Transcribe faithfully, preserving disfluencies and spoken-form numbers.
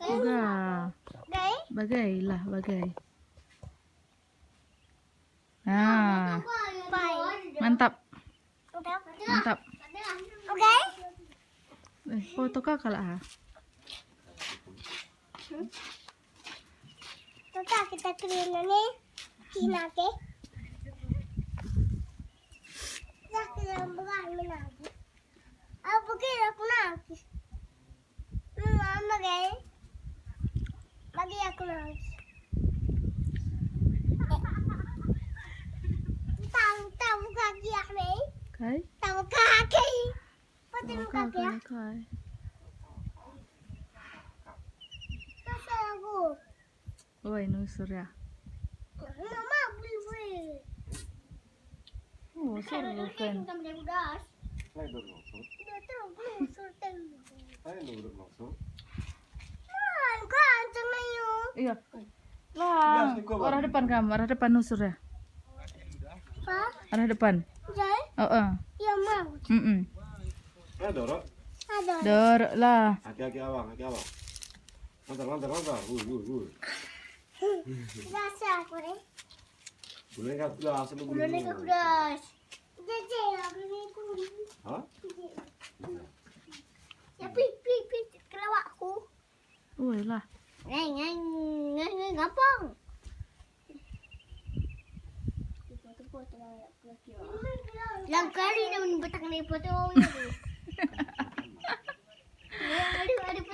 Uga. Bagai? Bagailah, bagai. Nah, Pai. Mantap. Mantap. Mantap. Oke. Eh, foto kakak lah. Kakak kita kirim ini. Kina ke. Kita kirim bukan menang. Apa kira aku nangkis? Mama gay. Bagi aku nangkis. Tahu, tahu kaki ya, Mei? Kai? Tahu kaki. Pasti tahu kaki ya. Kai, kai. Masa aku. Oi, nusur ya. Mama beli beli. Oh, seru kan. Kita beli beras. Saya duduk langsung. Dia tuh nusur tengok. Saya duduk langsung. Nah, ganteng ayo. Iya. Lah, arah depan kamu, arah depan nusur ya. Apa? Arah depan. Jai? Oh, oh. Ya mau. Mm-mm. Ada, Rok? Ada. Dorok lah. Aki-aki awang, aki awang. Lantar, lantar, lantar. Woi, woi, woi. Rasa aku deh. Gulai nggak pedas, lu Gulai gulai. Nggak pedas. Jeje, aku ini kuning. Hah? Jeje. Ya, pi, pi, pi, kelawakku. Woi lah. Ngai, ngai, ngai, ngai, gampang. Lang kali ni betang ni foto. Aduh, aduh,